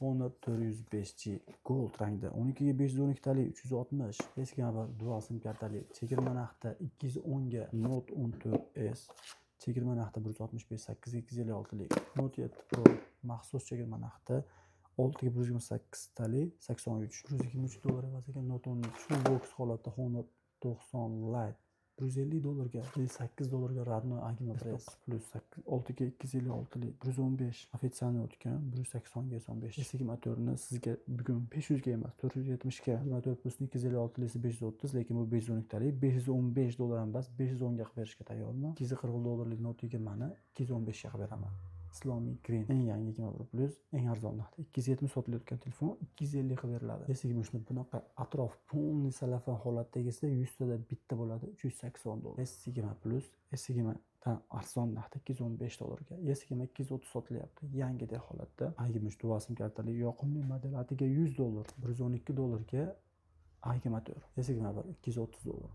Honor 405G Gold rangda 12 ga 512 talik 360. S21 dual sim kartali chegirma narxda 210 ga. Note 14S chegirma narxda 165, 8 ga 256 lik. Note 7 Pro maxsus chegirma narxda 6 ga 128 talik 83, 123 dollar evaziga. Note 13 full box holatda. Honor 90 Lite 150 dollarga, 8 dollarga родной A21 Press Plus 6 ga 256 lik 115, официальный o'tgan 180 ga S15. S24 ni sizga bugun 500 ga emas, 470 ga. 24 Plusni 256 lisi 530, lekin bu 512 talik 515 dollar ham emas, 510 ga qilib berishga tayyorman. 240 dollarlik Note 20 ni 215 ga qilib beraman. Islomiy Green eng yangi 21 Plus eng arzon narxda, 270 sotilayotgan telefon 250 qilib beriladi. S23 ni bunaqa atrof полный cellophane holatdagisi 100 tada bitta bo'ladi, 380 dollar. S20 Plus S20 dan arzon narxda, 215 dollarga. S20 230 sotilyapti yangidek holatda. A23 dual sim kartali yoqimli model, atiga 100 dollar, 112 dollarga A24. S21 230 dollar.